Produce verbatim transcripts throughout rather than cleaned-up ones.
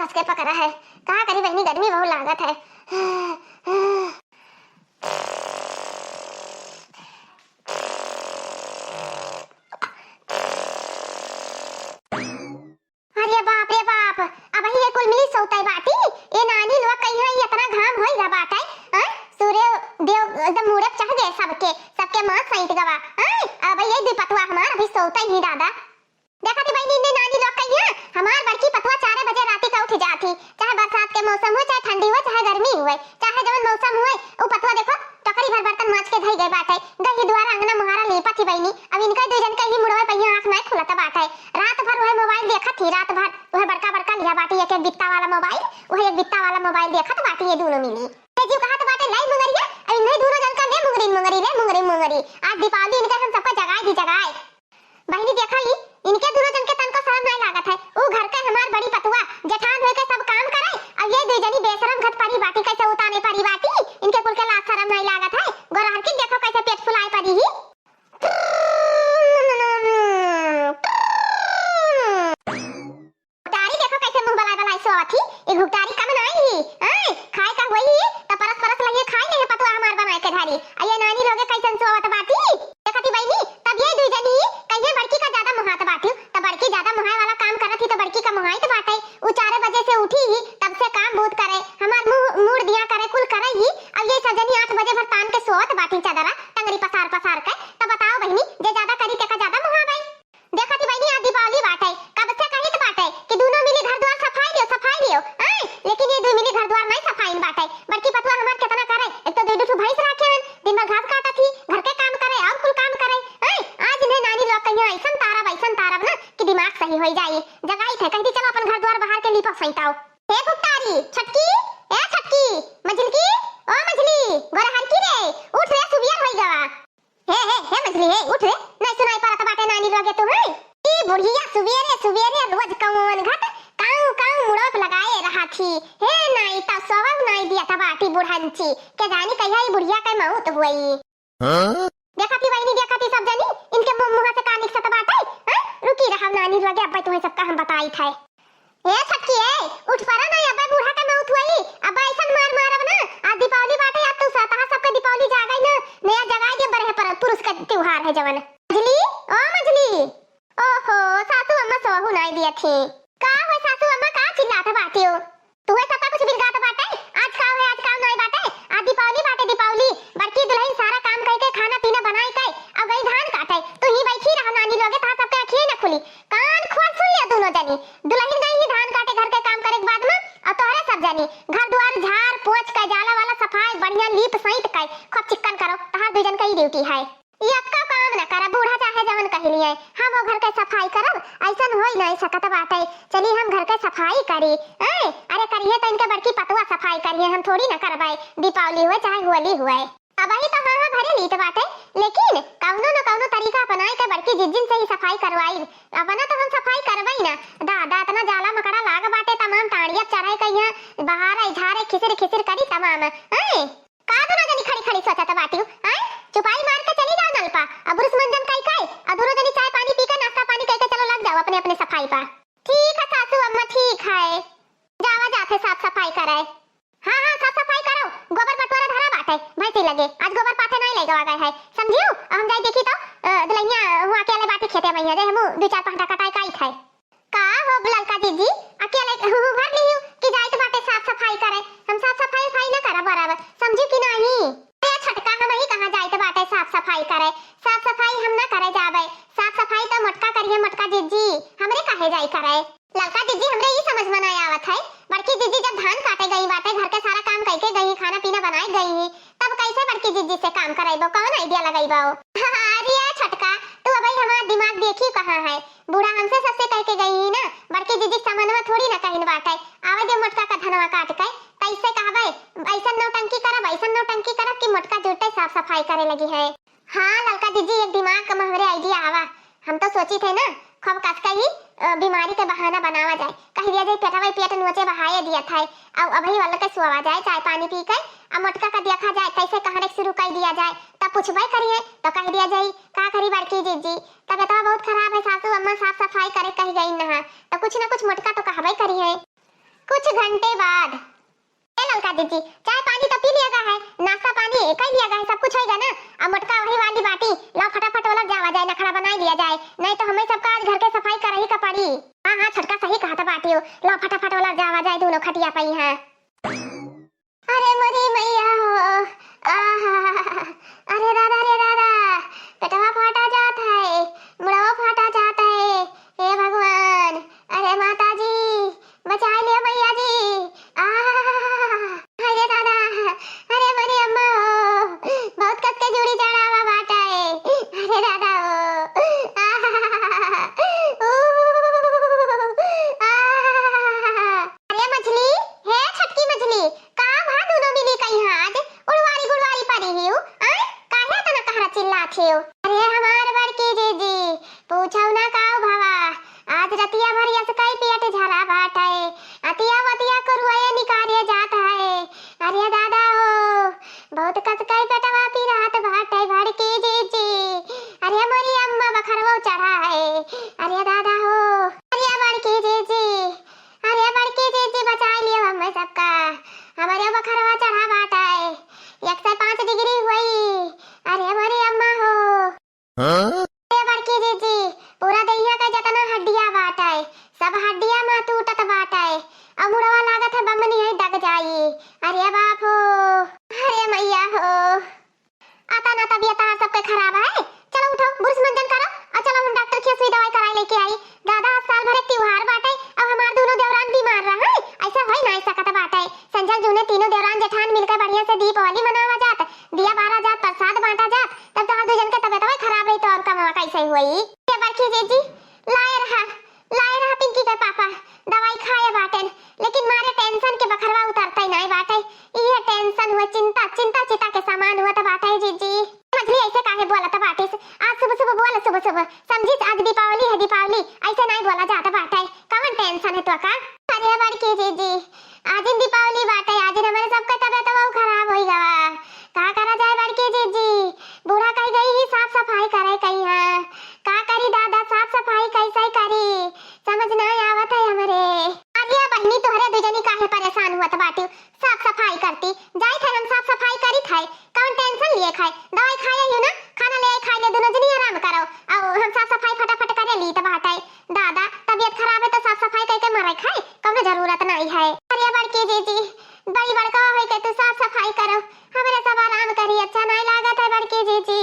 कस के पकड़ा है। का करी बहिनी, गर्मी बहुत लागत है। अरे बाप रे बाप, अबही ये कुल मिली सौतै बाटी। ए नानी लोग कहिया ई एतना घाम होई गा बाटै, हैं? सूर्य देव एकदम मूड़े चढ़ गए सबके, सबके माथ सैंत गवा, हैं? अबही ये दुइ पतुआ हमार अभी सौतै ही दादा। देखा थी बहिनी, इन्ने नानी लोग कहिया, हमार बड़की पतुआ चारे बजे राती का उठ जाती, चाहे बरसात के मौसम हुए, चाहे ठंडी हुए, चाहे गर्मी हुए, चाहे जवन मौसम हुए, उ पतुआ देखो, टोकरी भर बर्तन मांज के धई गए बाटै, गई दुआर अंगना मुहारा लीपत ही बहिनी। अब इनका दुइ जन के ही मुड़वे पहिया आँख नाई खुलत बाटै, रात भर वह मोबाइल देखत ही, रात भर वह बड़का बड़का लिया बाटी एक एक बित्ता वाला मोबाइल, वह एक बित्ता वाला मोबाइल देखत बाटी ये दोनों मिली। ए जीव कहत बाटै लाई मुंगरिया, अब इन्हें दोनों जन का ले मुंगरी मुंगरी, ले मुंगरी मुंगरी। आज दीपावली इनका हम सबका जगाए दी जगाए। बहिनी देखा ही, इनके दोनों जन के तनको शरम नाई लागत है। ऊ घर के हमार बड़ी पतुआ, जेठान होए के सब काम करे, अब ये दुइ जनी बेशरम घत परी बाटी, कैसे उताने परी बाटी, इनके कुल के लाज शरम नाई लागत है। गोरहर की देखो कैसे पेट फुलाए परी ही। तारी देखो कैसे मुंह बलाए बलाए सोवत ही, ई घुघटारी कम नाई ही, हैं? खाए का होई ही, त परस परस लइहे खाई लेहे पतुआ हमार बनाए के धारी। आ ये नानी लोगे कैसन सोवत बाटी? देखती बहिनी, तब ये दुइ जनी कहिए बड़की का ज्यादा मुहात बाटी, त बड़की ज्यादा मुहाए वाला काम करत ही त बड़की का मुहाइत बाटै। उ चारे बजे से उठी ही, तब से काम बूत करे, हमार मुंह मूड़ दिया करे, कुल करे ही। अब ये सब जनी आठ बजे भर तान के सोवत बाटी चदरा, टंगरी पसार पसार के। त बताओ बहिनी, जे ज्यादा करी तेका ज्यादा मुहावै। देखा थी बहिनी, आज दीपावली बाटै, कब से कहित बाटै कि दूनो मिली घर द्वार सफाई लियो, सफाई लियो, आय, लेकिन ये दुइ मिली घर द्वार नाई सफाइन बाटै। बड़की पतुआ हमार केतना करे, एक तो दुइ दु ठो भैंस राखे हन, दिन भर घास काटत ही, घर के काम करे और कुल काम करे, आय, आज इन्हें नानी लोग कहिया ऐसन तारब, ऐसन तारब ना कि दिमाग सही होई जाई। जगाई थे, कह दी चलो अपन घर द्वार बाहर के लीपो सैताओ। हे फुकतारी, छोटकी, ए छोटकी, मझिलकी, ओ मझिली, गोरहरकी रे, उठ रे, सुबियर होई गवा। हे, हे, हे मझली, हे, उठ रे, नहीं सुनाई पड़त बाटे नानी लोगे तू, हैं? ई बुढ़िया सुबेरे, सुबेरे रोज कौन घट काऊ, काऊ मुड़ोप लगाए रहत ही। हे नाई, त सोवब नाई दिया त बाटी बुढ़ंची। के जानी कहिया ई बुढ़िया के मौत हुई। हाँ? देखा थी बहिनी, देखा थी सब जनी, इनके मुंह, मुंह से का निकसत बाटे, हैं? रुकी रहब नानी लोगे, अब्बे तुम्हें सबका हम बताई थे। ए छोटकी, ए, उठ परा ना, अबे बूढ़ा के मौत हुई, अब ऐसन मार मारब ना। आज दीपावली बाटे, आज तू सतहा सबके दीपावली जागई ना, नया जगाई दे बरहे पर पुरुष के त्योहार है जवन। मझली, ओ मझली, ओहो, सासू अम्मा सोहू नाई दिया थी। का हो सासू अम्मा, का चिल्लात बाटियो? तुहे सबका कुछ बिलगात बाटे, आज का है, आज का नाई बाटे, आज दीपावली बाटे, दीपावली। बड़की दुल्हन सारा काम करके खाना पीना बनाई के, अब गई धान काटे, तू ही बैठी रहा नानी लोगे, तहार सबके अखिए न खुली। कान खोल सुन लियो दोनों जनी, दुल्हन गई ही धान काटे घर के काम करे के बाद में, और तोहरे सब जनी घर द्वार झाड़ पोंछ के, जाला वाला सफाई बढ़िया लीप सैंत के खूब चिक्कन करो, तहार दुइ जन के ही ड्यूटी है। ये अक्का काम न करा, बूढ़ा चाहे जवन कह लिए, हम वो घर के सफाई करब, ऐसन होई नहीं सकत बाटे। चली हम घर के सफाई करी, हैं? अरे करिए तो इनके बड़की पतुआ सफाई करिए, हम थोड़ी न करबे, दीपावली हुए चाहे होली हुए। अबही तो हाँ, हाँ, भरे लीत बाटे, लेकिन कौनो न कौनो तरीका अपनाए के बड़की जिज्जिन से ही सफाई करवाई। अपना तो हम सफाई करबई ना। दादा, इतना जाला मकड़ा लाग बाटे, तमाम टाँड़िया चढ़ाई के यहाँ बहारे झारे खिसिर खिसिर करी तमाम। हैं? का दोनों जनी खड़ी खड़ी सोचत बाटियो? हैं? चुपाई मार के चली जाओ नलपा, अब बुरुस मंजन कई कई, अब दोनों जनी चाय पानी पी के नाश्ता पानी कई के चलो लग जाओ अपने अपने सफाई पर। ठीक है सासू अम्मा, ठीक है, जावा जाथे साफ सफाई करे। हाँ, हाँ, साफ सफाई करो, गोबर बटोरा धरा बाटे, भैंसी लगे, आज गोबर पाथे नहीं ले गवा गए है, समझियो? अब हम जाई देखी तो, अ, दुल्हनिया हुआ अकेले बाटे खेते में, जे हमू दो चार पहटा कटाई काई खाए। का हो ललका जीजी, अकेले हुहू भर लिहू कि जाइत बाटे साफ सफाई करे? हम साफ सफाई उफाई न करब बरब, समझियो कि नहीं? ए छोटका, हम ही कहाँ जाइत बाटे साफ सफाई करे, साफ सफाई हम न करे जाबे, साफ सफाई तो मोटका करिए मोटका जीजी, हमरे काहे जाई करे? ललका जीजी, हमरे ई समझ में ना आवत है, बड़की जीजी जब धान काटे गई बाटे, घर के सारा काम कइके गई, खाना पीना बनाए गई ही, तब कैसे बड़की जीजी से काम करइबो, कौन idea लगइबो? अरे छोटका, तू अबही हमार दिमाग देखी कहाँ है, बूढ़ा हमसे सबसे कह के गई ही ना, बड़की जीजी के समझ में थोड़ी ना कहिन बाटे। आवे दे मोटका का धनवा काट के, कैसे कहबे, ऐसन नौटंकी करब, ऐसन नौटंकी करब कि मोटका जुटे साफ सफाई करे लगी है। हाँ ललका जीजी, एक दिमाग में हमरे idea आवा। हम तो सोची थे ना, खूब कस के ही, अ, बीमारी के बहाना बनावा जाए, कह दिया जाए पेटवा पेट नोचे बहाए दिया था, अब अबही वाला के सोवा जाए चाय पानी पी के, अब मोटका का देखा जाए कैसे कहने शुरू कर दिया जाए, तब पूछबे करिए तो कह दिया जाए का करी बड़की जीजी, तबियतवा बहुत खराब है सासू अम्मा, साफ सफाई करे कह गई ना, तो कुछ ना कुछ मोटका तो कहबे करिए। कुछ घंटे बाद। ए ललका जीजी, चाय पानी तो पी लिया गा है, नाश्ता पानी कर लिया गा है, सब कुछ होइगा ना। अब मोटका वही वाली बाटी, लाओ फटाफट वाला जावा जाए, नखड़ा बनाई लिया जाए, नहीं तो हमें सबका आज घर के सफाई करही का पड़ी। हाँ, हाँ, छोटका सही कहत बाटी हो, लाओ फटाफट वाला जावा जाए, दोनों खटिया पई हैं। अरे मोरी मैया हो, आहा, अरे दादा रे दादा, पेटवा फाटा जात है, मुड़वा फाटा जात है, हे भगवान, अरे माता जी, बचाई लियो मैया जी, आहा, अरे दादा, अरे मोरी अम्मा हो, बहुत कस के जूड़ी चढ़ावा बाटे, अरे दादा हो, आहा, ऊ, आहा। अरे मछली, हे छोटकी मछली, का भा दुनो मिली कहीं आज उड़वारी गुड़वारी परी हिउ? आय, काहे तना कहरा चिल्लात हिउ? अरे हमार बड़की जीजी, पूछो ना का भवा, आज रतिया भर यसकई पेट झरा बाटे, अतिया वतिया कुरुए निकारे जात है। अरे दादा हो, बहुत कसकई पेटवा पिरात बाटे बड़की जीजी। अरे मोरी अम्मा बखरवो चढ़ा है। अरे दादा हो, अरे बड़की जीजी, अरे बड़की जीजी, बचाई लियो हमें सबका, हमरे बखरवा चढ़ा बाटे, एक सौ पाँच डिग्री हुई। अरे मोरी अम्मा हो। हाँ? अरे बड़की जीजी, पूरा देहिया का जतना हड्डिया बाटे, सब हड्डिया मा टूटत बाटे, अब मुड़वा लागत है बमनी है दग जाई। अरे बाप हो, अरे मैया हो। आता ना तबियत आ सबके खराब है। चलो उठो, बुरुस मंजन करो और चलो हम डॉक्टर के सुई दवाई कराई लेके आई। दादा, आज साल भर एक त्योहार बाटे, अब हमार दोनों देवरान बीमार रहा है, ऐसा होई ना सकत बाटे। संजल जूने तीनों देवरान जेठान मिलकर बढ़िया से दीपावली मनावा जात, दिया बारा जात, प्रसाद बांटा जात, तब तोहार दू जन के तबियत वही खराब रही तो और कमवा कैसे हुई? के बरखी जीजी, लाए रहा, लाए रहा पिंकी के पापा, दवाई खाए बाटेन, लेकिन मारे टेंशन के बखरवा उतरते नहीं बाटे। इहे टेंशन हुआ, चिंता, चिंता चिता के समान हुआ तो बाटे जीजी। मछली ऐसे काहे बोलत बाटिस? आज सुबह सुबह बोल, सुबह सुबह समझिस आज दीपावली है, दीपावली, ऐसे नहीं बोला जात बाटे। कवन टेंशन है तो का? अरे बड़की जीजी, आज दिन दीपावली बाटे, आज दिन हमारे सबका तबियत वो खराब होई गवा। का करा जाए बड़की जीजी? बूढ़ा कही गई ही साफ सफाई करे कही है। का करी दादा, साफ सफाई कैसे करी? समझ ना आवत है हमरे। आलिया बहिनी, तोहरे दुजनी काहे परेशान हुआ बाटी? साफ सफाई करती, जाई थे हम साफ सफाई करी थे, कौन टेंशन लिए खाए? दवाई खाए ही ना, खाना ले आई खाए ले, दोनों जनी आराम करो। और हम साफ सफाई फटाफट करे ली तो बाटे। दादा, तबियत खराब है तो साफ सफाई करके मरे खाए, कौनो जरूरत नहीं है। अरे बड़की जीजी, बड़ी बड़का होई के तू साफ सफाई करो, हमरे सब आराम करी। अच्छा नहीं लागत है बड़की जीजी,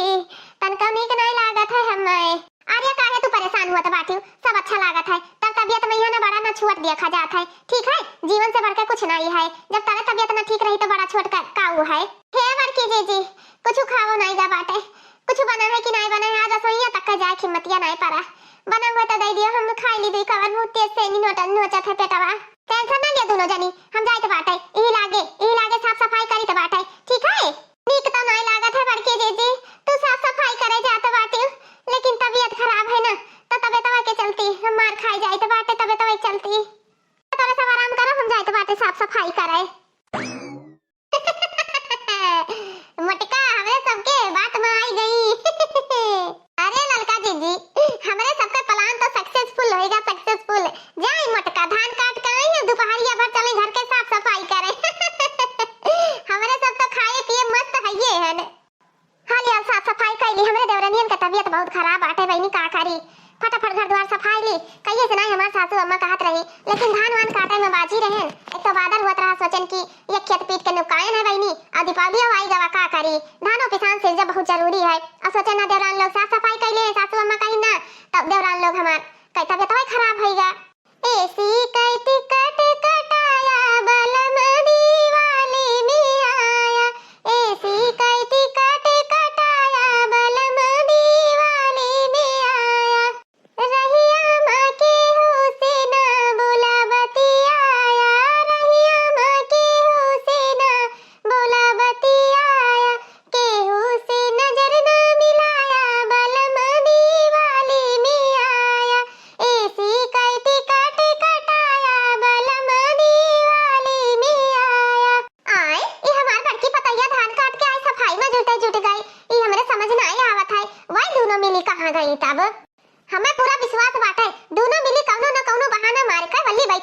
तनको नीक नहीं लागत है हमें। अरे काहे तू परेशान हुआ बाटी? सब अच्छा लागत है, तब तबियत में यहाँ ना बड़ा ना छुअत देखा जात है, ठीक है? जीवन से बढ़ के कुछ नहीं है, जब तबे तबियत ना ठीक रही तो बड़ा छोट का काऊ है। हे बड़की जीजी, कुछ खावो नहीं गा बाटे, कुछ बना है कि नहीं बना है? आज रसोईया तक का जाए हिम्मतिया नहीं पड़ा, बना हुआ तो दे दियो, हम खाई ली दुई कवर, बहुत तेज से नहीं नोचत है पेटवा। टेंशन ना लियो दोनों जनी, हम जाइत बाटे, यही लागे, यही लागे साफ सफाई करीत बाटे, ठीक है? नीक तो नहीं लागत है बड़की जीजी, तू साफ सफाई करे जात बाटी, लेकिन तबियत खराब है ना, तो तबियतवा के चलती हम मार खाई जाइत बाटे, तबियतवा के चलती। तोरे सब आराम करो, हम जाइत बाटे साफ सफाई करे। मोटका, हमरे सबके बात में आई गई। अरे ललका जीजी, हमरे सबका plan तो successful होएगा, successful। जाई मोटका, धान काट के आई है, दोपहरिया भर चले घर के साफ सफाई करे। हमरे सब तो खाए पिए मस्त हइये हन। हाल यार साफ सफाई कैली, हमरे देवरनियन के तबियत बहुत खराब बाटे बहिनी, का करी? फटाफट घर द्वार सफाई ली, कहिए से नहीं हमार सासू अम्मा कहत रही, लेकिन धान वान काटे में बाजी रहेन। एक तो बादर हुआ रहा, सोचेन कि ये खेत पीट के नुकायन है बहिनी, और दीपावली आई गवा, का करी? धानो पिसान से जब बहुत जरूरी है। और सोचे ना देवरान लोग साफ सफाई कैले हैं, सासू अम्मा कही ना, तब देवरान लोग हमार कई तबियत वही खराब होइगा। एसी कई टिकट कटाया, बलम दिवाली में आया। एसी कई टिकट कटाया, बलम दिवाली में आया। रहिया मा केहू से ना बोला बतियाया, रहिया मा केहू से ना बोला बतियाया, केहू से नजर ना मिलाया, बलम दिवाली में आया। एसी कई टिकट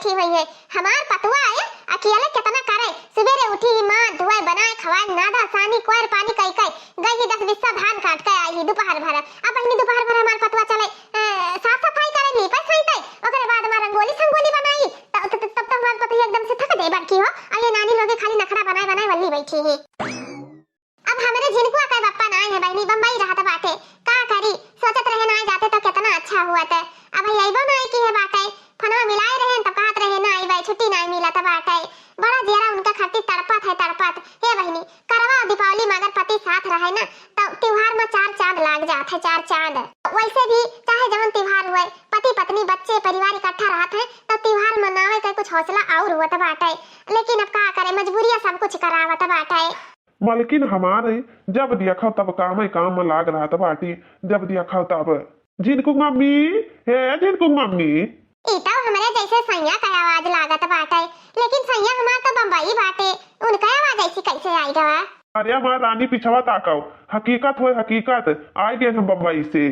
ठीक होइहैं। हमार पतुआ है, अकेले केतना करे। सुबेरे उठी ही, माँ धुआई, बनाए, खवाए, नादा, सानी, कोयर, पानी कई कई। गई ही दस बिस्सा धान काट के आई ही दोपहर भर। अब बहिनी दोपहर भर हमार पतुआ चले, ए, साफ सफाई करे, लीपे साइते, ओकरे बाद हमार रंगोली संगोली बनाई। त-, त-, त-, तब तो हमार पतुआ एकदम से थक दे बड़की हो। और ये नानी लोगे खाली नखड़ा बनाए बनाए वल्ली बैठी ही। अब हमरे झिनकुआ के बप्पा नाई है बहिनी, बम्बई रहत बाटे। का करी, सोचत रहे नाई जाते तो केतना अच्छा हुअत। अब अइबो नाई किहे बाटे। फोनवा मिलाए रहे तब कहत रहे ना अइबे, छुट्टी नाई मिलत बाटे। बड़ा जियरा उनका खातिर तड़पत है, तड़पत। हे बहिनी, करवा और दीपावली में अगर पति साथ रहे ना, तो त्योहार में चार चांद लाग जात है, चार चांद। वैसे भी चाहे जवन त्योहार हुए, पति पत्नी बच्चे परिवार इकट्ठा रहत है, तो त्योहार मनावे के कुछ हौसला और हुअत बाटे। लेकिन अब का करे, मजबूरिया सब कुछ करावत बाटे। मलकिन हमार, जब देखो तब कामे काम में लाग रहत बाटी, जब देखो तब। झिनकुक मम्मी, हे झिनकुक मम्मी। ई तो हमरे जैसे सैया का आवाज लागत बाटे, लेकिन सैया हमार तो बम्बई बाटे, उनका आवाज ऐसी कैसे आई गवा? अरे हमार रानी पिछवा ताकव, हकीकत होए हकीकत, आइ गए हम बम्बई से।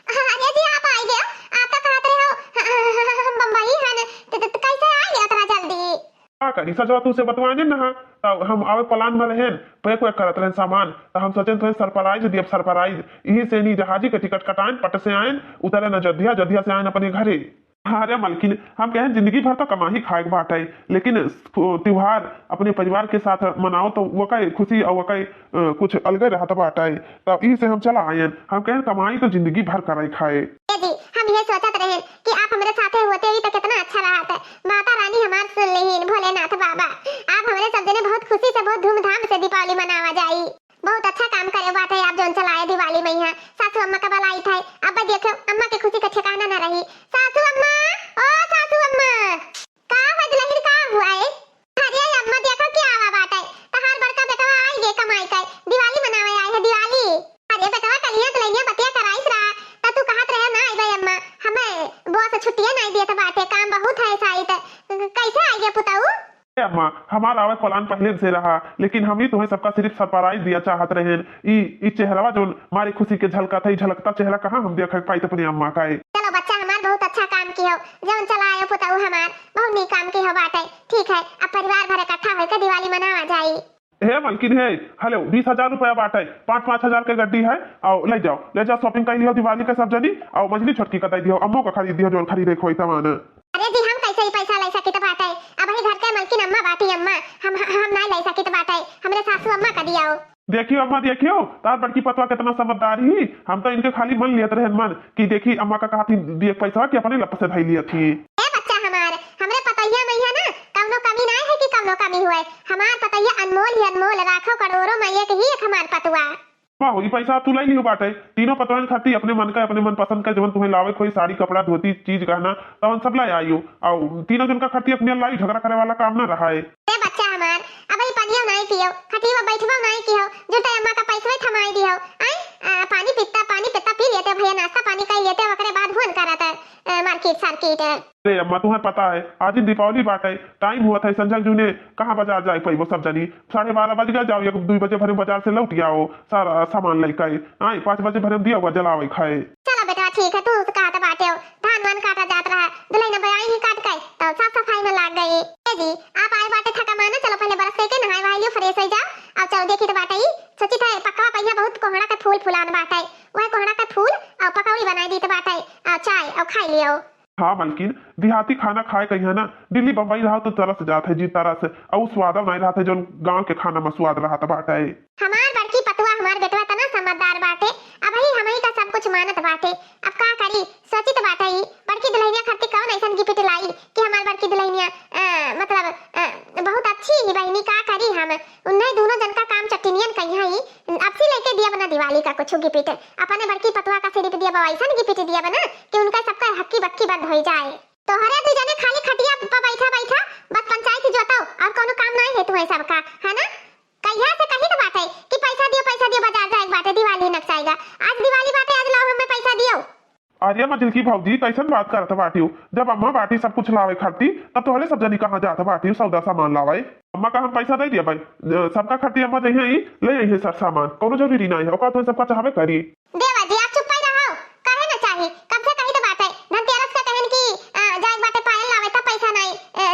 अरे जी, आप आइ गए, आप तो कहत रहे हो हम बम्बई हन, त, त, त कैसे आइ गए उतना जल्दी? का करी, सजवा तू से बतवाने न हा, तब हम आवे plan में रहेन, pack वैक करत रहेन सामान, त हम सोचेन तुहे surprise दियब, surprise। इही से नी जहाजी के टिकट कटाएन, पट से आएन, उतरेन अयोध्या, अयोध्या से आएन अपने घरे। अरे मलकिन, हम कहेन जिंदगी भर तो कमाही खाए के बाटे, लेकिन त्योहार अपने परिवार के साथ मनाओ तो वकै खुशी और वकै, अ, कुछ अलगे रहत बाटे। तब इही से हम चला आएन, हम कहेन कमाई तो जिंदगी भर करे खाए। ए जी, हम ये सोचत रहेन कि आप हमरे साथे होते भी तो कितना अच्छा रहत। माता रानी हमार सुन लेहिन, भोलेनाथ बाबा, आप हमरे सब जने बहुत खुशी से, बहुत धूमधाम से दीपावली मनावा जाई। बहुत अच्छा काम करे बाटे आप जौन चलाए दिवाली में यहाँ। सासू अम्मा का बलाई थे, अब देखो अम्मा के खुशी का ठिकाना न रही। सासू अम्मा, ओ सासू अम्मा, का हो दुलहिन, का हुआ है? अरे अम्मा देखो क्या आवा बाटे, तहार बड़का बेटवा आई गे कमाई के, दिवाली मनावे आए है दिवाली। अरे बेटवा कलिया दुलहिनिया बतिया कराइस रहा, त तू कहत रहे ना आइबे अम्मा, हमें boss छुट्टिया नहीं दिए त बाटे, काम बहुत है साइत। कैसे आई गे पुताऊ? ए अम्मा, हमार आवे plan पहले से रहा, लेकिन हम ही तुम्हें सबका सिर्फ surprise दिया चाहत रहेन। ई, ई चेहरवा जौन मारे खुशी के झलकत है, ई झलकता चेहरा कहाँ हम देखे पाइत अपने अम्मा का है। चलो बच्चा हमार, बहुत अच्छा काम किहो, जौन चला आयो पुताऊ हमार, बहुत नीक काम किहो बाटे। ठीक है, अब परिवार भर इकट्ठा होके दिवाली मनावा जाई। हे मलकिन हे, हेलो, बीस हजार रुपया बाटे, पाँच पाँच हजार के गड्डी है, आओ ले जाओ, ले जाओ, shopping कर लियो दिवाली के सब जनी, आओ मझली छोटकी का दे दियो, अम्मो का खरीद दियो जौन खरीदे के होई सामान। अरे जी, हम कैसे ही पैसा ले सकित बाटे? अब ही घर के मलकिन अम्मा बाटी अम्मा, हम, हम ना ले सकित बाटे, हमरे सासू अम्मा का दियाओ। देखियो अम्मा, देखियो, तार बड़की पतवा कितना समझदार ही। हम तो इनके खाली मन लियत रहन मन कि देखी अम्मा का कहत ही दिए पैसा कि अपने लप से धई लियत ही। ए बच्चा हमार, हमरे पतोहिया में है ना, कौनो कमी नहीं है कि कौनो कमी हुए। हमार पतोहिया अनमोल ही अनमोल, लाखों करोड़ों में एक ही एक हमार पतवा। वाह, ई पैसा तू ले लियो बाटे, तीनों पतवन खाती अपने मन का, अपने मनपसंद का, जवन तुम्हें लावे के होई, साड़ी, कपड़ा, धोती, चीज, गहना, तवन सब ले आइयो। और तीनों जन का खाती अपने लाई, झगड़ा करे वाला काम ना रहा है। ए बच्चा हमार, अब ई पनियो नहीं पियो, खटियो बैठबो नहीं किहो, जो ते अम्मा का पैसवे थमाई दिहो। आई, आ, पानी पीता, पानी पीता पी लेते भैया, नाश्ता पानी कर लेते, ओकरे बाद फोन करत है, आ, market सार्केट। अरे अम्मा, तुम्हें पता है, आज दिन दीपावली बाटे, time हुआ था, संझा जूने कहाँ बाजार जाए पैबो सब जनी? साढ़े बारह बज गया, जाओ एक दुई बजे भरे बाजार से लौट आओ, सारा सामान लेके आए। आई, पाँच बजे भरे में दिया हुआ जलावे खाए। चलो बेटवा, ठीक है, तू उसका हाथ बाटे हो, धान वान काटा जात रहा, दुल्हन अब आई ही काट के, तो साफ सफाई में लाग गई। ए जी, आप आए बाटे थका माना, चलो पहले brush करके नहाए वहाए लियो, fresh हो जाओ, अब चलो देखी तो बाटे ही, सोची था पकवा पहिया बहुत कोहड़ा के फूल फुलान बाटे, वह कोहड़ा के फूल और पकौड़ी बनाई दी तो बाटे, आ, चाय और खाई लियो। हाँ मलकिन, देहाती खाना खाए कहिया ना, दिल्ली बम्बई रहो तो तरस जात है जी, तरस। और स्वाद नहीं रहत है जौन गाँव के खाना में स्वाद रहत बाटे। हमार बड़की पतुआ, हमार बेटवा तना समझदार बाटे, अब ही हमही का सब कुछ मानत बाटे। अब का करी, सोचित बाटे ही, बड़की दुल्हनिया खातिर कौन ऐसन gift लाई कि हमार बड़की दुल्हनिया, अ, मतलब, अ, बहुत अच्छी ही बहिनी, का करी हम? उन्हें दोनों जन का काम चट्टिनियन कहिया ही, अब से लेके दिया बना दिवाली का कुछ gift, अपने बड़की पतुआ का सिर्फ दिया बा ऐसन gift दिया बना कि उनका सबका हक्की बक्की बंद हो जाए। तोहरे दू जने खाली खटिया पर बैठा बैठा बस पंचायत जोताओ, और कोनो काम नहीं है तुम्हें सबका, है ना? कहिया से कही तो बाटे कि पैसा दियो, पैसा दियो, बाजार जाए के बाटे, दिवाली नक्साएगा। आज दिवाली बाटे, आज लाओ हमें पैसा दियो। अरे मझिलकी भौजी, कैसन बात करत बाटियो? जब अम्मा बाटी सब कुछ लावे खाती, तब तोहरे सब जनी कहाँ जात बाटियो सौदा सामान लावे? अम्मा का हम पैसा दे दिया भाई, अ, सबका खाती अम्मा जइहे ही, ले अइहे सर सामान, कोनो जरूरी नहीं है, ओका तो सबका चाहबे करी। देवा जी, आप चुप्पे रहो, कहे ना चाही, कब से कही तो बात है, धनतेरस का कहन की, अ, जाए बाटे पायल लावे, तब पैसा नहीं, अ,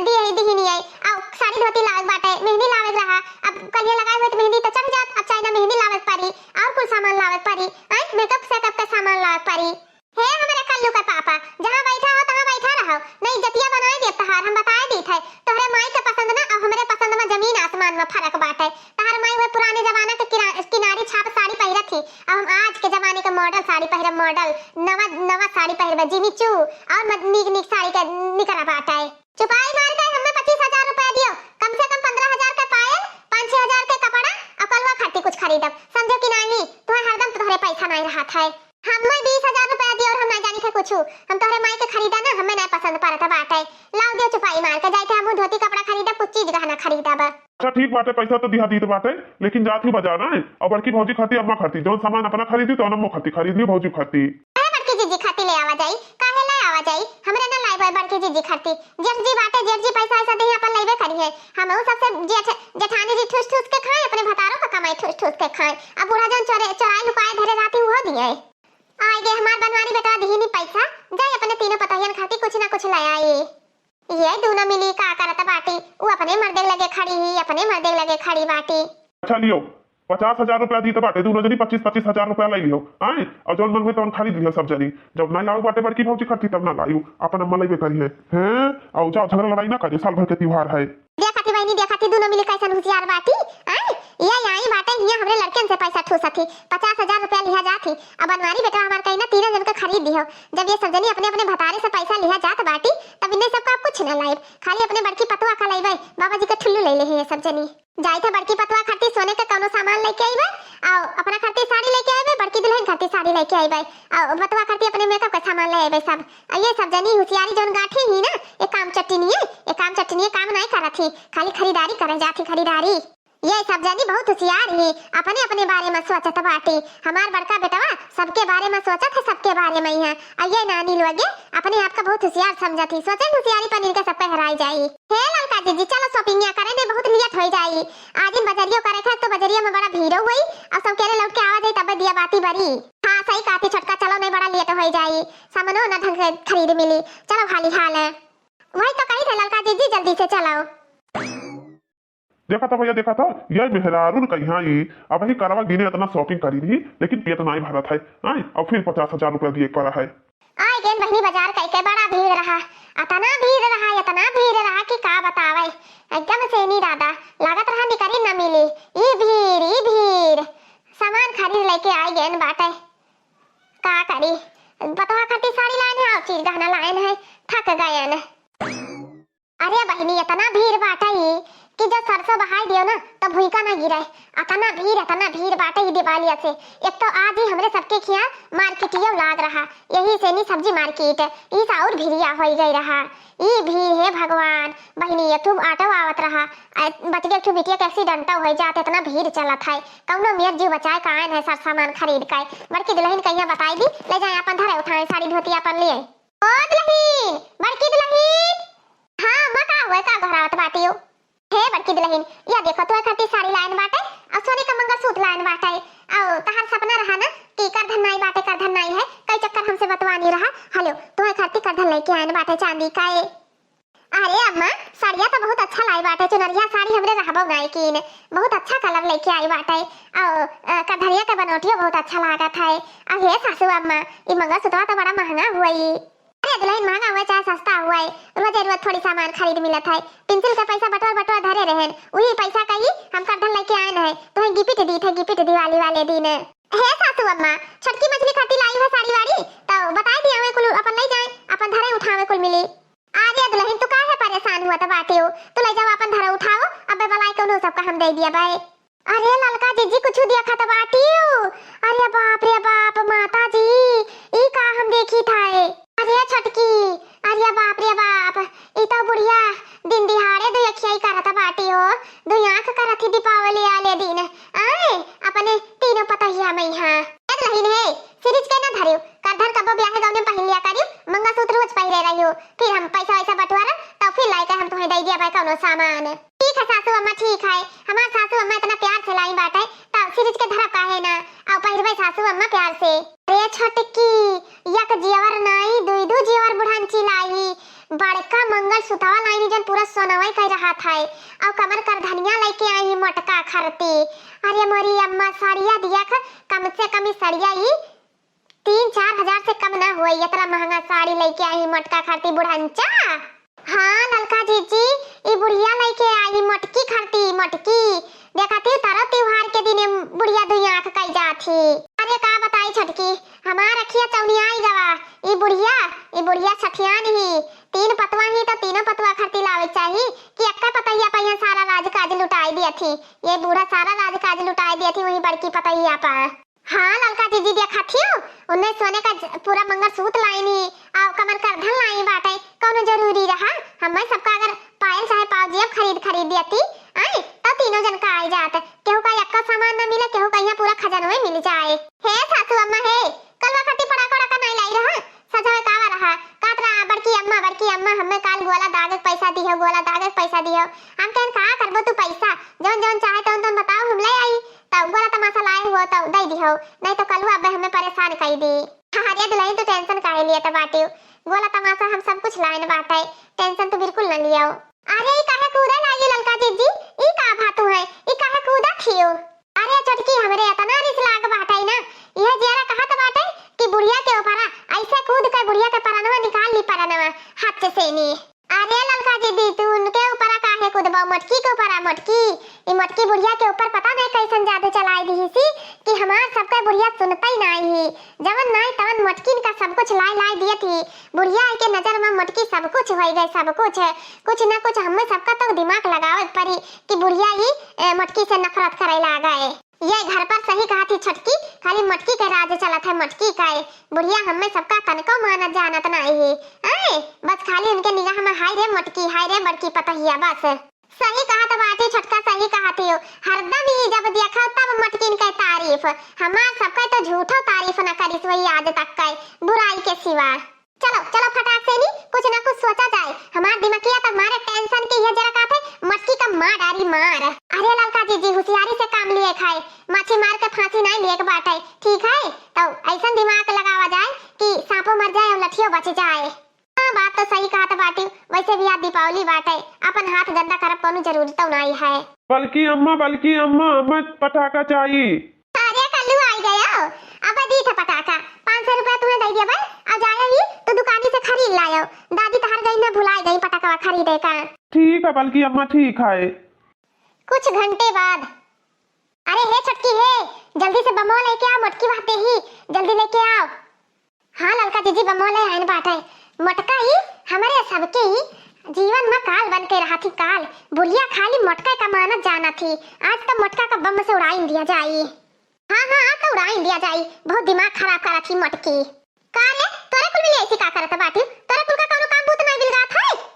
नीक साड़ी के निकरा बाटे। चुपाई मार के हमें पच्चीस हजार रुपया दियो, कम से कम पन्द्रह हजार के पायल, पाँच छह हजार के कपड़ा, और कलवा खाती कुछ खरीदब, समझो कि नाही? तुम्हें हरदम तोहरे पैसा नाही रहत है। हमें बीस हजार रुपया दियो और हम नाही जानी थे कुछ, हम तोहरे माई के खरीदा ना, हमें नाही पसंद पड़त बाटे। लाओ दियो चुपाई मार के, जाए के हमहू धोती कपड़ा खरीदब, कुछ चीज गहना खरीदब। अच्छा ठीक बाटे, पैसा तो दिहा दीत बाटे, लेकिन जात ही बाजार ना है, और बड़की भौजी खाती अम्मा खाती, जौन सामान अपना खरीदी तो अम्मो खाती खरीद ली, भौजी खाती। काहे बड़की जीजी खाती ले आवा जाई, काहे ले आवा जाई, हमरे ना लाइब बड़की जीजी खाती। जेठ जी बाटे, जेठ जी पैसा ऐसा दे अपन लेबे करी है, हम उ सबसे जेठ जेठानी जी ठूस ठूस के खाए, अपने भतारों का कमाई ठूस ठूस के खाए। अब बूढ़ा जौन चोरे चोराई लुकाए धरे रहती वो दिए। आए गे हमार बनवारी बेटवा दिही नी पैसा, जाए अपने तीनों पतोहियन खाती कुछ ना कुछ ले आई। ये दूनो मिली का करत बाटी, उ अपने मर्दे लगे खड़ी ही, अपने मर्दे लगे खड़ी बाटी। अच्छा लियो, पचास हजार रुपया दीत बाटे, दूनो जनी पच्चीस पच्चीस हजार रुपया ले लियो, आए, और जौन मन हुए तौन खरीद लियो सब जनी। जब ना लाओ बाटे बड़की भौजी खर्ची तब ना लायू, अपन अम्मा लेबे करी है। हैं? और जाओ झगड़ा लड़ाई ना करियो, साल भर के त्योहार है। देखा थी बहिनी, देखा थी दूनो मिली कैसन हुसियार बाटी, आए, ये आई बाटे हियाँ हमरे लड़कन से पैसा ठूसत ही, पचास हजार रुपया लिहा जात ही। अब बनवारी बेटवा हमार कही ना तीनों जन के खरीद दिहो। जब ये सब जनी अपने अपने भतारे से पैसा लिहा जात बाटी, तब इन्हें सबका कुछ ना लाइब, खाली अपने बड़की पतवा का लइबे, बाबा जी के ठुल्लू ले ले हैं ये सब जनी। जाई था बड़की पतवा खातिर सोने के कौनो सामान लेके आइबे, और अपना खातिर साड़ी लेके आइबे, बड़की दुल्हन खातिर साड़ी लेके आइबे, और पतवा खातिर अपने मेकअप का सामान ले आइबे सब। और ये सब जनी हुसियारी जौन गांठी ही ना, ये काम चट्टिनिए, ये काम चट्टिनिए काम नहीं करत ही, खाली खरीदारी करे जात ही खरीदारी। ये सब जनी बहुत हुसियार ही, अपने अपने बारे में सोचत बाटी। हमार बड़का बेटवा सबके बारे में सोचत है, सबके बारे में ही है। और ये नानी लोगे अपने आप का बहुत हुसियार समझत ही, सोचे हुसियारी पर इनके सब पे हराई जाई। हे ललका जीजी, चलो shopping या करे दे, बहुत late हो जाई। आज इन बजरियो करे खाए तो बजरिया में बड़ा भीड़ो हुई, और सब केरे लौट के आवा जाई तब दिया बाती बरी। हाँ सही कहती छोटका, चलो नहीं बड़ा late हो जाई, सामानो ना ढंग से खरीद मिली। चलो हाली हाल है। वही तो कही थे ललका जीजी, जल्दी से चलो। देखा था भैया, देखा था, ये मेहरारून कहिया ई अबही करवा गिने इतना shopping करी रही, लेकिन पेट नाई भरत है, आए, और फिर पचास हजार रुपया दिए पड़ा है। आए गेन बहिनी बाजार कई के बड़ा भीड़ रहा, इतना भीड़ रहा, इतना भीड़ रहा कि का बतावे, एकदम से नी दादा, लागत रहा निकरी न मिली। ई भीड़, ई भीड़, सामान खरीद लेके आए गेन बाटे, का करी, पतवा खातिर साड़ी लाइन है और चीज गहना लाइन है, थक गयन। अरे बहिनी, इतना भीड़ बाटे ई कि जब सरसों बहाई दियो ना, तो भूइका ना गिरे। इतना भीड़, इतना भीड़ बाटे ई दिवालिया से। एक तो आज ही हमरे सबके खिया मार्केटियो लाग रहा, यही से नी सब्जी मार्केट, ई से और भीड़िया होई गई रहा। ई भीड़, हे भगवान, बहिनी, एक ठो auto आवत रहा, आ, बच के एक ठो बिटिया के accident हो जात, इतना भीड़ चलत है। कौनो मेर जीव बचाए का आयन है सर सामान खरीद के। बड़की दुल्हन कहिया बताई दी, ले जाए अपन धरे उठाए, साड़ी धोती अपन लिए। ओ दुल्हन, बड़की दुल्हन। हाँ अम्मा, का हुए, का घबरावत बाटी हो? हे बड़की दुल्हन, या देखो, तोहरे खातिर साड़ी लायन बाटे, और सोने का मंगलसूत्र लायन बाटे, और तहार सपना रहा ना कि करधन नाई बाटे, करधन नाई है, कई चक्कर हमसे बतवानी रहा। हेलो, तोहरे खातिर करधन लेके आयन बाटे चांदी का। ए, अरे अम्मा, साड़िया तो बहुत अच्छा लाई बाटे, चुनरिया साड़ी हमरे रहबो नाई कीन, बहुत अच्छा colour लेके आई बाटे, और, अ, करधनिया के बनौटियो बहुत अच्छा लागत है। और हे सासू अम्मा, ई मंगलसूत्रवा तो बड़ा महंगा हुई। अरे दुल्हन, महंगा हुए चाहे सस्ता हुए, रोजे रोज थोड़ी सामान खरीद मिलत है। Pencil के पैसा बटोर बटोर धरे रहन, वही पैसा का ही हम करधन लेके आयन है, तोहे gift दी थे, gift दिवाली वाले दिन। हे सासू अम्मा, छोटकी मझली खातिर लाई है साड़ी वाड़ी, तो बताई दिया हमें कुल अपन ले जाए, अपन धरे उठावे कुल मिली। अरे दुल्हन, तू काहे परेशान हुआ त बाटे हो, तू ले जाओ अपन धरे उठाओ, अबे बलाए कौनो सबका हम दे दिया बाए। अरे ललका जीजी, कुछ देखत बाटियो? अरे बाप रे बाप, माता जी, ई का हम देखी थाए? अरे छोटकी, अरे बाप रे बाप, ई तो बुढ़िया दिन दिहाड़े दुई अखियाई करत बाटियो, दुई आँख करत ही दीपावली आले दिन। आए, अपने तीनों पतोहिया में हाँ। ए दुल्हन हे, सिरिज के ना धरियो, करधन कबो ब्याहे गौने में पहिन लिया करियो, मंगलसूत्र रोज पहिरे रहियो, फिर हम पैसा वैसा बंटवारब, तब फिर लाइके हम तुम्हें दे दिया भाई कौनो सामान। ठीक है सासू अम्मा, ठीक है। हमार सासू अम्मा इतना प्यार से लाई बाटे, तब सिरिज के धरब काहे ना? आओ पहिरबे सासू अम्मा प्यार से। अरे छोटकी, यक जेवर नाई, दुई दू जेवर बुढ़ांची लाई। बड़का मंगलसूत्रवा लाइनी जन पूरा सोनवा कई रहा था। और कमर करधनिया लेके आई मोटका खरती। अरे मोरी अम्मा, साड़िया दिया ख-, कम से कम ई साड़िया ई तीन चार हजार से कम ना होई, इतना महंगा साड़ी लेके आई मोटका खरती बुढ़ंचा। हाँ ललका जीजी, ई बुढ़िया लेके आई मोटकी खरती, मोटकी। देखा थी तारो त्योहार के दिने बुढ़िया दुई आँख कई जात ही। अरे ये का बताई छोटकी, हमार अखिया चौनियाई गवा। ई बुढ़िया, ई बुढ़िया सठियान ही। तीन पतवा ही तो तीनों पतवा खरती लावे चाही कि एक्का पतहिया पे यहाँ सारा राजकाज लुटाई दिया थी। ये बूढ़ा सारा राजकाज लुटाई दिया थी वही बड़की पतहिया पे। हाँ ललका जीजी, देखा थियो, उन्हें सोने का ज-, पूरा मंगलसूत्र लाई नी, आ कमर करधन लाई बाटे। कौनो जरूरी रहा, हमें सबका अगर पायल चाहे पावजिया खरीद खरीद देती, आए, तो तीनों जन का आई जात। केहू का यक्का सामान न मिले, केहू का यहाँ पूरा खजानवे मिल जाए। हे सासू अम्मा हे, कलवा खट्टी पड़ाका वड़ाका नहीं लाई रहा, सजावे कावा रहा, कहत रहा, "बड़की अम्मा, बड़की अम्मा, हमें काल गोला दागे के पैसा दिहो, गोला दागे के पैसा दिहो।" हम कहन, "का करबो तू पैसा, जौन जौन चाहे तौन तौन बताओ, हम ले आई।" तब गोला तमाशा लाए हुओ तो दे दिहो, नहीं तो कलवा अबे हमें परेशान कर दी। अरे दुल्हन, तू tension काहे लिए तो बाटियो, गोला तमाशा हम सब कुछ लाइन बाटे, tension तू बिल्कुल न लियो। अरे ई काहे कूदे लागी ललका जीजी, ई का भातू है, ई काहे कूदा थियो? अरे छोटकी, हमरे इतना रिस लाग बाटे ना, यह जियारा कहत बाटे कि बुढ़िया के ऊपरा ऐसे कूद के बुढ़िया के परनवा निकाल ली, परनवा हाथ से नी। अरे ललका जीजी, तू उनके ऊपरा काहे कूदबो, मोटकी के ऊपरा, मोटकी। ई मोटकी बुढ़िया के ऊपर पता नहीं कैसन जादू चलाई दी सी कि हमार सबके बुढ़िया सुनते ही नहीं ही। जवन नाई तवन मोटकिन का सब कुछ लाई लाई दिए थी। बुढ़िया के नजर में मोटकी सब कुछ होई गए, सब कुछ। कुछ ना कुछ हमें सबका तो दिमाग लगावे के पड़ी कि बुढ़िया ही, ए, मोटकी से नफरत करे लागे। ये घर पर सही कहा थी छोटकी, खाली मोटकी के राज चलत है, मोटकी का है। बुढ़िया हमें सबका तनको मानत जानत नहीं है। आए, बस खाली उनके निगाह में हाय रे मोटकी, हाय रे बड़की पतहिया, बस। सही कहा तो बाटी छोटका, सही कहा थी। हरदम ही जब देखा तब मोटकिन के तारीफ। हमार सबका तो झूठो तारीफ न करिस वही आज तक का बुराई के सिवा। चलो, चलो फटाक से नी, कुछ ना कुछ सोचा जाए। हमार दिमागिया तक मारे tension के ये जरा का थे, मटकी का मार डारी मार। अरे ललका जीजी, होशियारी से काम लिए खाए, माछी मार के फांसी नहीं लिए के बाटे, ठीक है? तो ऐसन दिमाग लगावा जाए कि सांपो मर जाए और लठियो बच जाए। हाँ, बात तो सही कहत बाटी। वैसे भी आज दीपावली बाटे, अपन हाथ गंदा करब कौनो जरूरत तो नहीं है। बल्कि अम्मा, बल्कि अम्मा, हमें पटाखा चाहिए। अरे कल्लू आई गयो, अब दी था पटाखा, पाँच सौ रुपया तुम्हें दे दिया भाई, अब जायो ही तो दुकानी से खरीद लायो, दादी तहार गई ना भुलाई गई पटाखा खरीदे का। ठीक है बल्कि अम्मा, ठीक है। कुछ घंटे बाद, अरे हे छोटकी हे, जल्दी से बमवा लेके आओ, मोटकी बाटे ही, जल्दी लेके आओ। हाँ ललका जीजी, बमवा ले आइन बाटे। मोटका ई हमरे सबके ई जीवन में काल बन के रहा थी काल। बुढ़िया खाली मोटका का मानत जाना थी। आज तो मोटका का बम से उड़ाइन दिया जाई। हाँ हाँ, आज तो उड़ाइन दिया जाई। बहुत दिमाग खराब करा थी मोटकी। का रे, तोरे कुल मिले ऐसी का करत बाटी? तोरे कुल का कौनो काम बूत ना बिलगात है?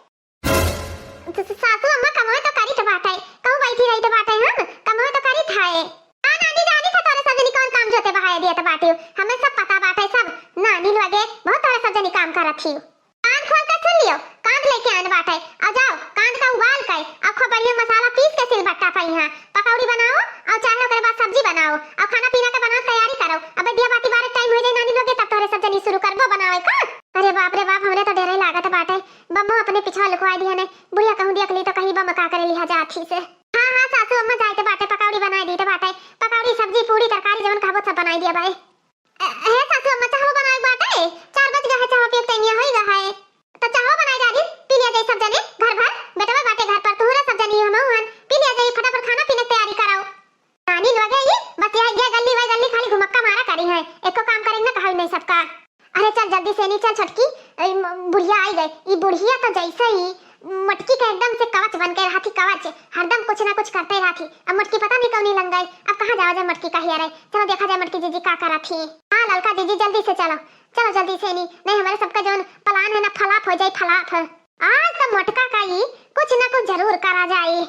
स-, स-, सासू अम्मा कमवे तो करित बाटे, कहूँ बैठी रहित बाटे, हम कमवे तो करित है। हाँ नानी, जानी था तोरे सब जनी कौन काम जोते बहाए दियत बाटे, हमें सब पता बाटे सब। नानी लोगे बहुत तोरे सब जनी काम करत ही। कान खोल के सुन लियो, कांद लेके आन बाटे, आ जाओ कांद का उबाल के, आ खूब बढ़िया मसाला पीस के सिलबट्टा पे यहाँ पकौड़ी बनाओ, और चाहे ओकरे बाद सब्जी बनाओ, और खाना पीना के बनाओ, तैयारी करो। अबे दिया बाती बारह टाइम हो जाए नानी लोगे, तब तोरे सब जनी शुरू करबो बनावे का। अरे बाप रे बाप, हमरे तो डरे लागत बाटे। बम्मा अपने पिछवा लुकवाई दिया ने, बुढ़िया कहूँ देख ली तो कहीं बम का करे लिहा जात ही से। हाँ हाँ सासू अम्मा, जाए तो बाटे, पकौड़ी बनाए दी तो बाटे, पकौड़ी सब्जी पूरी तरकारी जवन कहबो सब बनाई दिया बाए। अ, हे सासू अम्मा, चाहो बनाए बाटे, चार बज गए है, चाहो पिए के टाइम होई गए है, तो चाहो बनाए जा दिन, पी लिया जाए सब जने, घर भर, बेटवा बाटे घर पर, तुहरा सब जनी हम हन, पी लिया जाए, फटाफट खाना पीने की तैयारी कराओ। नानी लोगे ई, बस यह, ये गल्ली, वह गल्ली खाली घुमक्का मारा करी है, एको काम करे ना कहाई नहीं सबका। अरे चल जल्दी से नी चल छोटकी, ए, म-, बुढ़िया आई गई। ई बुढ़िया तो जैसे ही मटकी के एकदम से कवच बन के रहती, कवच, हरदम कुछ ना कुछ करते रहती। अब मटकी पता नहीं कौनी लंग गई, अब कहाँ जावा जाए मटकी का हिया रे। चलो देखा जाए मटकी जीजी का करत ही। हाँ ललका जीजी, जल्दी से चलो, चलो जल्दी से नी, नहीं हमारे सबका जौन plan है ना, फलाप हो जाए, फलाप। आज तो मटका का ही कुछ ना कुछ जरूर करा जाए।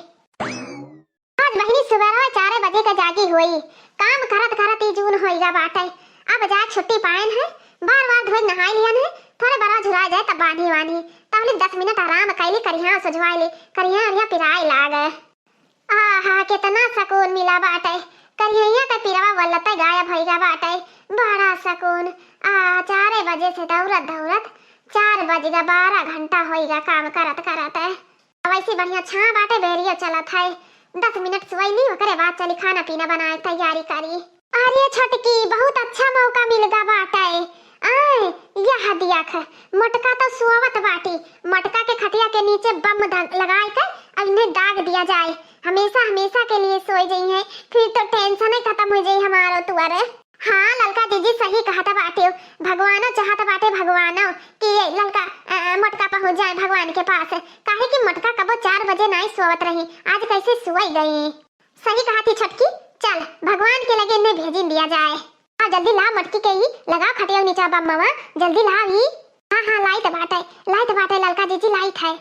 आज बहिनी सुबेरवा चार बजे का जागी हुई, काम करत करत ई जून होइगा बाटे। अब जाए छुट्टी पाएन है, बार बार धोई नहाई लियन है, थोड़े बड़ा झुराए जाए तब बांधी वानी, तहली दस मिनट आराम कैली, करिहा सुझवाए ली, करिहा अरिया पिराए लागे। आहा, कितना सुकून मिला बाटे, करिहैया का पिरवा वल्लते गायब होइगा बाटे, बड़ा सुकून। आ, चार बजे से दौड़त दौड़त चार बज गा, बारह घंटा होइगा काम करत करत। अब ऐसी बढ़िया छाँह बाटे, बेरियो चलत है। दस मिनट सोई ली, ओकरे बाद चली खाना पीना बनाए, तैयारी करी। अरे छोटकी, बहुत अच्छा मौका मिल गा बाटे। आए, यह दियाख, मोटका तो सोवत बाटी। मोटका के खटिया के नीचे बम ध-, लगाए के अब इन्हें दाग दिया जाए। हमेशा, हमेशा के लिए सोए जाई हैं, फिर तो tension ही खत्म हो जाई हमारो तुअर। हाँ, ललका जीजी सही कहत बाटे, भगवानो चाहत बाटे, भगवानो कि ये ललका, अ, मोटका पहुँच जाए भगवान के पास, काहे कि मोटका कबो चार बजे नाई सोवत रही, आज कैसे सोई गई। सही कहत ही छोटकी, चल भगवान के लगे इन्हें भेजिन दिया जाए। आ जल्दी ला मोटकी के ही, लगा खटिया नीचा बम्मवा, जल्दी ला ई। हाँ, हाँ, लाइत बाटे, लाइत बाटे ललका जीजी, लाइत है।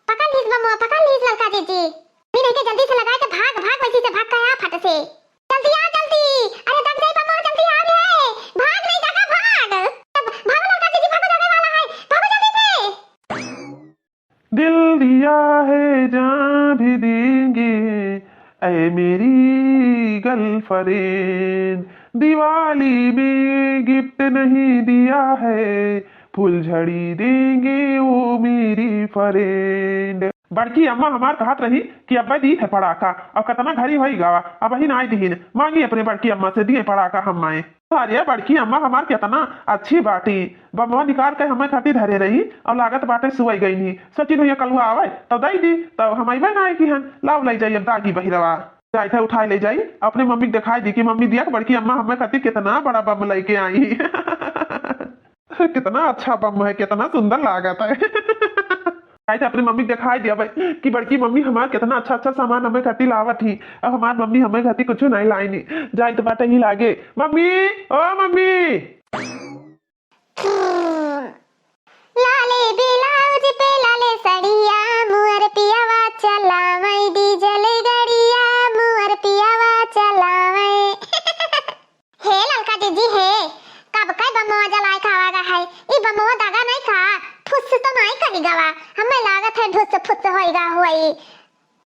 पकड़ लीस बम्मवा, पकड़ लीस ललका जीजी। अभी नहीं के जल्दी से लगाए के भाग, भाग वैसी से भाग के आ फट से। जल्दी आ, जल्दी। अरे दग जाई बम्मवा, जल्दी आ रे। भाग नहीं दगा, भाग। भागो ललका जीजी, भागो, दगे वाला है। भागो जल्दी से। दिल दिया है जान भी देंगे, ऐ मेरी गर्लफ्रेंड। दिवाली में गिफ्ट नहीं दिया है, फुलझड़ी देंगे वो मेरी फ्रेंड। बड़की अम्मा हमार कहत रही कि अब्बे दीत है पड़ाका, अब कतना घरी होई गवा, अबही नाई दिहिन, मांगी अपने बड़की अम्मा से दिए पड़ाका हम माए। अरे बड़की अम्मा हमार केतना अच्छी बाटी, बमवा निकाल के हमें खातिर धरे रही और लागत बाटे सुई गई नहीं। सोची भैया कलुआ आवे तो दई दी, तो हम अइबे ना आए कि हन लाओ ले जाई अब दागी बहिरवा। जाइत है उठाए ले जाई, अपने मम्मी के दिखाई दी कि मम्मी दिया कि बड़की अम्मा हमें खातिर कितना बड़ा बम लेके आई। कितना अच्छा बम है, कितना सुंदर लागत है। जाइत अपनी मम्मी के दिखाई दिया भाई कि बड़की मम्मी हमार कितना अच्छा अच्छा सामान हमें खातिर लावत ही। अब हमार मम्मी हमें खातिर कुछ नहीं लाई नहीं। जाइत बाटे ही लागे, मम्मी, ओ मम्मी। लाले ब्लाउज पे लाले सड़िया, मुअर पियावा चलावै डीजल गड़िया, मुअर पियावा चलावै। हे ललका जीजी हे, कब के बमवा जलाए खावा गा है? ई बमवा दगा नहीं का? फुस तो नहीं करी गवा, हमें लागत है ढुस फुस होई गा होई।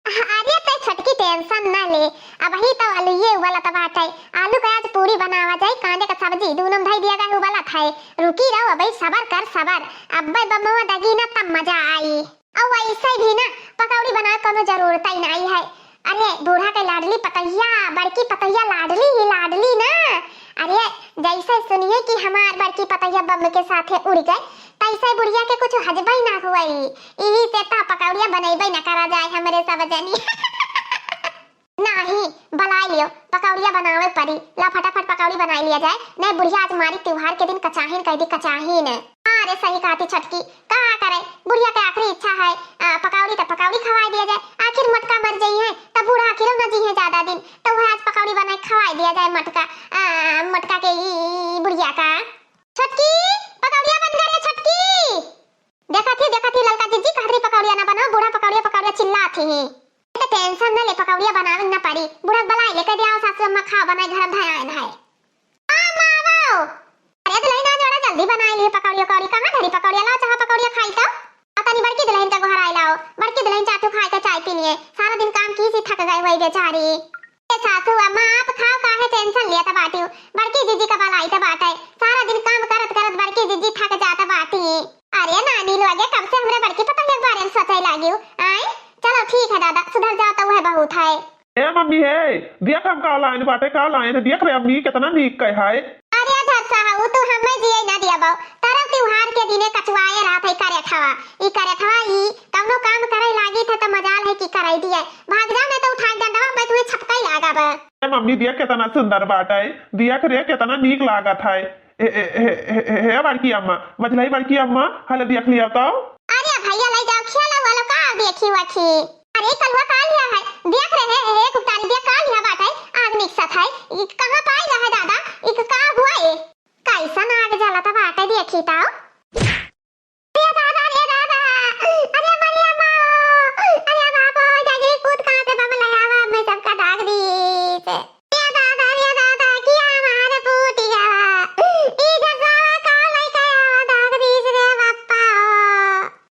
अरे ते छोटकी टेंशन ना ले, अबही तो आलूये उबलत बाटे, आलू के आज पूरी बनावा जाई, कांदे का सब्जी, दूनो में धई दिया गा उबलत है। रुकी रहो अबही, सबर कर सबर, अब्बे बमवा दगी ना तब मजा आई। और वैसे भी ना पकौड़ी बनावे कोनो जरूरत ही नहीं है। अरे बूढ़ा के लाडली पतैया, बड़की पतैया लाडली ही लाडली ना। अरे जैसे सुनिए कि हमार बड़की पतैया बम के साथे उड़ गए, तैसे बुढ़िया के कुछ हजबे ना हुई। इही से तो पकौड़िया बनैबे ना करा जाए हमरे सब जनी। नाही, बलाई लियो, पकौड़िया बनावे पड़ी। ला फटाफट पकौड़ी बनाई लिया जाए, नहीं बुढ़िया आज मारी त्योहार के दिन कचाहिन कह दी, कचाहिन। अरे सही कहती छोटकी, का करे, बुढ़िया के आखिरी इच्छा है, आ, पकौड़ी तो पकौड़ी खवाई दिया जाए, आखिर मोटका मर जइहैं, तब बूढ़ा आखिरो न जइहैं ज्यादा दिन, तो वह आज पकौड़ी बनाई खवाई दिया जाए मोटका, आ, मोटका के ई, ई बुढ़िया का। छोटकी, पकौड़िया बन गए रे छोटकी। देखा थी, देखा थी ललका जीजी, कहत रही पकौड़िया ना बनाओ, बूढ़ा पकौड़िया, पकौड़िया चिल्ला थी ही। तो टेंशन न ले, पकौड़िया बनावे न पड़ी। बूढ़ा के बलाई ले, कह दिया, "आओ सासू अम्मा, खाओ, बनाई घर हम धायान है।" अम्मा, आओ। अरे दुल्हन, आज बड़ा जल्दी बनाई ली पकौड़िया, पकौड़ी कहाँ धरी पकौड़िया? लाओ, चाह पकौड़िया खाई तो। आ तनी बड़की दुल्हन के गोहराई लाओ, बड़की दुल्हन चाटू खाए के चाय पी लिए, सारा दिन काम की सी थक गए हुए बेचारी। ए सासू अम्मा, आप खाओ, काहे टेंशन लिया था बाटी? बड़की जीजी का बलाई था बाटे, सारा दिन काम करत करत बड़की जीजी थक जाता बाटी। अरे नानी लोगे, कब से हमरे बड़की पतोहिया के बारे में सोचे लागियो? आए, चलो ठीक है दादा, सुधर जाओ तो वह बहुत है। ए मम्मी हे, देख हम का लाइन बाटे, का लाइन है, देख रे अम्मी, कितना नीक कहे है। अरे झरसा हऊ, तू हमें जिए ना दिया बाऊ, तरव त्योहार के दिने कचुआए रहत है करे थवा, ई करे थवा, ई कौनो काम करे लागी थे तो मजाल है कि करे दिए, भाग जाओ नहीं तो उठाई डंडवा मैं तुम्हें छपकाई लागा बा। ए मम्मी, देख कितना सुंदर बाटे, देख रे कितना नीक लागत है। ए, ए, हे, हे, हे, हे बड़की अम्मा, मझलाई बड़की अम्मा, हले देख लिया तो। अरे भैया, ले जाओ, खेला वालो का देखी वखी। अरे कलुआ का लिया है, देख रहे हैं, हे कुप्तानी दिया का लिया बाटे, आग निकसत है। ई कहाँ पाई रहा है दादा, ई का हुआ ए? कैसन आग जलत बाटे देखी तो। अरे दादा, अरे दादा, अरे मरिया माँ, अरे बाबा, दादी कूद कहाँ से बम ले आवा, मैं सबका दाग दी से। ए दादा, ए दादा, किया हमार फूट गया। ई जगह का लइका आवा दाग दीस रे बप्पा।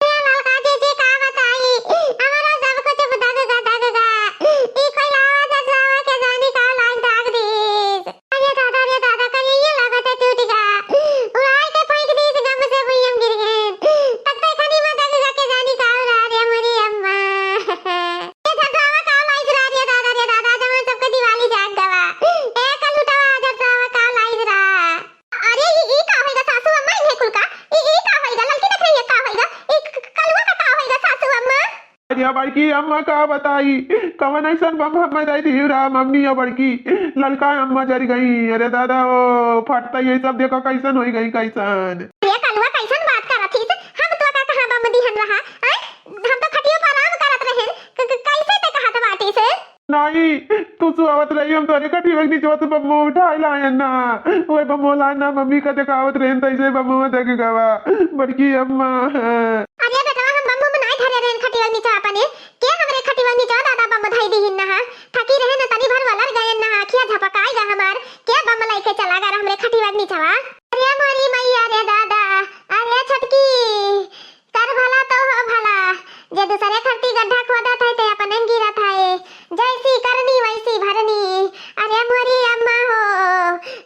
ए ललका जीजी का बताई, हमारा सब कुछ दग गा, दग गा। ई कोई आवा जगह के जानी का लाग दाग दीस। अरे दादा, अरे दादा, कहीं ये लागत है टूट गया। उड़ाई के फेंक दीस गम से भुइयम बड़की अम्मा का बताई, कवन अइसन बम हम्मे दइ दिहू रहा मम्मी अउ बड़की, ललका अम्मा जरि गई। अरे दादा हो, फटता ये सब देखो कइसन होइ गई, कइसन। ये कलुआ कइसन बात करत हिस? हम तो का कहाँ बम दिहन रहा? आय, हम तो खटियो पर आराम करत रहेन। क-, क-, कइसे ते कहत बाटिस? नाहीं, तू सुआवत रही, हम तोरे खटिया के निचवा से बम्मो उठाइ लायन ना। ओए बम्मो लायन ना, मम्मी का देखावत रहेन, तइसे बम्मो देख गवा। बड़की अम्मा। अरे बेटवा, हम बम्मो में नाहीं धरे रहेन खटिया के निचवा अपने। के हमरे खटिया के निचवा दादा बम धइ दिहिन ना? थकी रहेन ना, तनी भर वलर गएन ना, अखिया झपकाइ गा हमार। के बम लइके चला गा हमरे खटिया के निचवा? अरे मोरी मइया रे दादा, अरे छोटकी, कर भला तो हो भला, जे दूसरे खरती गड्ढा खोदत है, ते अपने गिरत है। जैसी करनी वैसी भरनी। अरे मोरी अम्मा हो,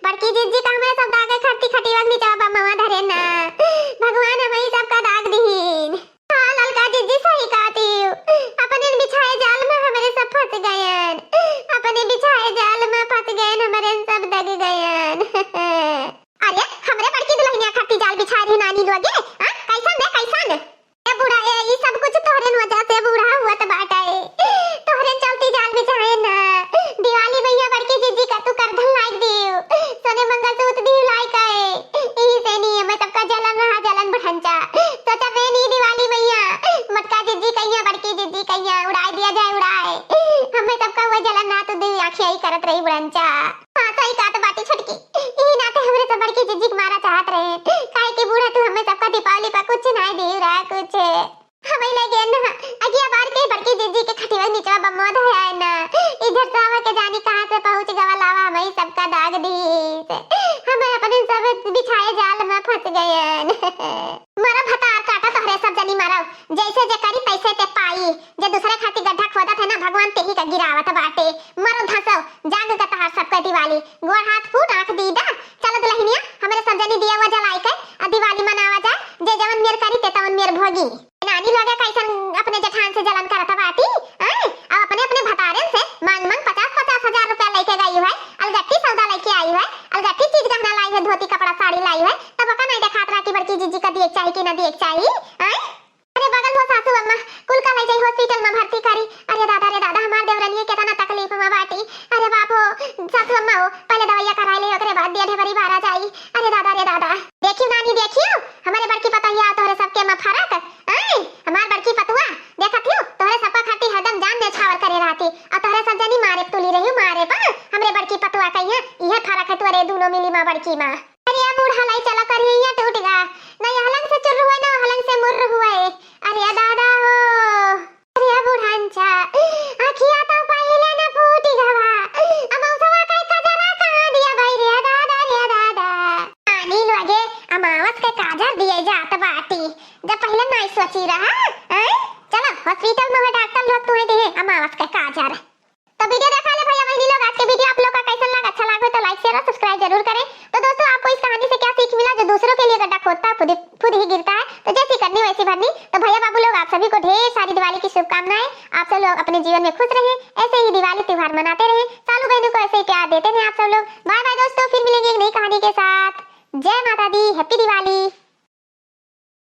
बड़की जिज्जी का हमरे सब दागे खरती खटिया के निचवा बमवा धरे ना। भगवान हमही सबका दाग दिहिन। हाँ, ललका जिज्जी सही कहती हूँ। अपने बिछाए जाल में हमरे सब फंस गयन। अपने बिछाए जाल में फंस गयन, हमरे सब दग गयन। अरे, हमरे बड़की दुल्हनिया खातिर जाल बिछाए रही नानी लोगे, हाँ? कैसन बे, कैसन? ए बूढ़ा, ए, ई सब कुछ तोहरे वजह से बूढ़ा हुआ त बाटा ए। तोहरे चलती जाल बिछाए ना। दिवाली में यहाँ बड़की जिज्जी का तू करधन लाइक दियो। सोने मंगलसूत्र दियो लाइक आए। यही से नहीं है, मैं सबका जलन रहा, जलन बढ़ंचा। सोचा बे नहीं दिवाली में यहाँ मटका जिज्जी कहिया, बड़की जिज्जी कहिया, उड़ाए दिया जाए, उड़ाए। हमें सबका हुआ जलन रहा, तू दियो आँखें आई करत रही बुढ़ंचा। हाँ, सही कहत बाटी छोटकी। इही नाते हमरे सब बड़की जिज्जी के मारा चाहत रहे, काहे कि बूढ़ा तू हमें सबका दीपावली पर कुछ नाहीं दियो रहा, कुछ। हमें ले गए ना, अगिया बार के बड़की जिज्जी के खटिया के निचवा बमवा धया है ना। इधर से आवा के जानी कहाँ से पहुँच गवा लावा, हमें सबका दाग दीस। हमें अपने सब बिछाए जाल में फंस गयन। मरा भतार काटा तोहरे सब जनी मरा, जैसे जे करी तैसे ते पाई। जे दूसरे खातिर गड्ढा खोदत है ना, भगवान तेही का गिरावत बाटे। मरो धसो, जाग का तहार सबका दिवाली। गोड़ हाथ फूट, आँख दीदा। चलो दुल्हनिया, हमरे सब जनी दिया हुआ जलाई के आ दिवाली मनावा जाए। जे जवन मेर करी ते तवन मेर भोगी। नानी लोगे कैसन अपने जेठान से जलन करत बाटी, आय? अब अपने अपने भतारन से मांग मांग पचास पचास हजार रुपया लेके गई है, अलगट्टी सौदा लेके आई है, अलगट्टी चीज गहना लाई है, धोती कपड़ा साड़ी लाई है, तब ओका नहीं देखात रहा कि बड़की जिज्जी का दिए के चाही कि ना दिए के चाही, आय? अरे बगल हो सासू अम्मा, कुल का ले जाई हॉस्पिटल में भर्ती करी। अरे दादा रे दादा, हमार देवरनिया केतना तकलीफ में बाटी। अरे बाप हो, सासू अम्मा हो, पहले दवाइया कराई ले, ओकरे बाद दिया ढेबरी बारा जाई। अरे दादा रे दादा, देखियो नानी, देखियो, हमरे बड़की पतोहिया तोहरे सबके में फरक। आय, हमार बड़की पतुआ, देखत हियो, तोहरे सबका खातिर हरदम जान न्योछावर करे रहती, और तोहरे सब जनी मारे तुली रही, मारे पा, हमरे बड़की पतुआ कहिया, इहे फरक है तोरे दोनों मिली माँ बड़की माँ। अरे बूढ़ा लाई चला करिया टूट गा, ना यह लंग से चुर्र हुए, ना वह लंग से मुर्र हुए। अरे दादा हो, अरे बुढ़ंचा, आँखिया तो पहिले न फूटी गवा, अमौसवा का कजरा कहाँ दिया भाई रे दादा, रे दादा। नानी लोगे, अमावस के काजर दिए जात बाटी, जब पहिले नाई सोची रहा, हैं? चलो हॉस्पिटल में डॉक्टर लोग तुम्हें दिए अमावस के काजर। तो वीडियो देखा ले भैया बहनी लोग, आज के वीडियो आप लोग का कैसन लगा, अच्छा लगा हो तो लाइक शेयर और सब्सक्राइब जरूर करें। तो दोस्तों, आपको इस कहानी से क्या सीख मिला? जो दूसरों के लिए गड्ढा खोदता है, खुद ही, खुद ही गिरता है। तो जैसी करनी वैसी भरनी। तो भैया बाबू लोग, आप सभी को ढेर सारी दिवाली की शुभकामनाएं। आप सब लोग अपने जीवन में खुश रहें, ऐसे ही दिवाली त्योहार मनाते रहें, सालू बहनों को ऐसे ही प्यार देते रहें आप सब लोग। बाय बाय दोस्तों, फिर मिलेंगे एक नई कहानी के साथ। जय माता दी, हैप्पी दिवाली।